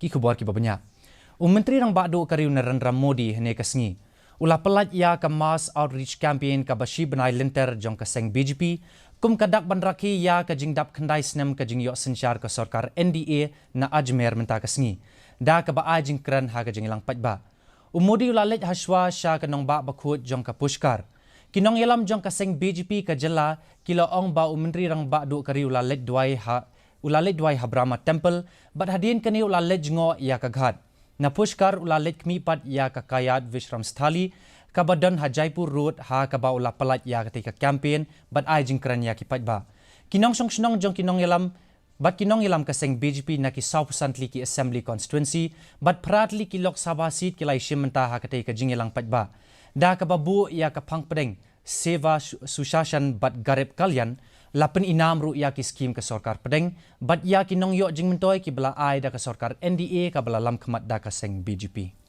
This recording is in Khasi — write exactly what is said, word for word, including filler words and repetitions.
Ki khubor kiba bniah. U Myntri Rangbah Duh ka ri u Narendra Modi hynne ka sngi u la pyllait ïa ka Mass Outreach Campaign kaba shi bnai lynter jong ka seng B J P kum ka dak ban rakhe ïa ka jingdap khyndai snem ka jingïoh synshar ka sorkar N D A na Ajmer mynta ka sngi, da kaba ai jingkren ha ka jingïalang paidbah. U Modi u la leit ha shuwa sha ka nongbah bakhuid jong ka Pushkar. Ki nongïalam jong ka seng B J P ka jylla ki la ong ba u Myntri Rangbah Duh ka ri u la leit duwai ha u la leit duwai ha Brahma Temple, bad hadien kane u la leit jngoh ïa ka ghat. Na Pushkar u la leit khmih pat ïa ka Kayad Vishram Sthali kaba don ha Jaipur Road, ha kaba u la pyllait ïa katei ka campaign bad ai jingkren ïa ki paidbah. Ki nongshong shnong jong ki nongïalam bad ki nongïalam ka seng B J P na ki saw phew san tylli ki assembly constituency bad phra tylli ki Lok Sabha seat ki la ïashim bynta ha katei ka jingïalang paidbah, da kaba buh ïa ka phang pdeng Seva Su- Sushashan bad Garib Kalyan, la pynïnam ruh ïa ki skim ka sorkar pdeng bad ïa ki nongïoh jingmyntoi kiba la ai da ka sorkar N D A kaba la lamkhmat da ka seng B J P.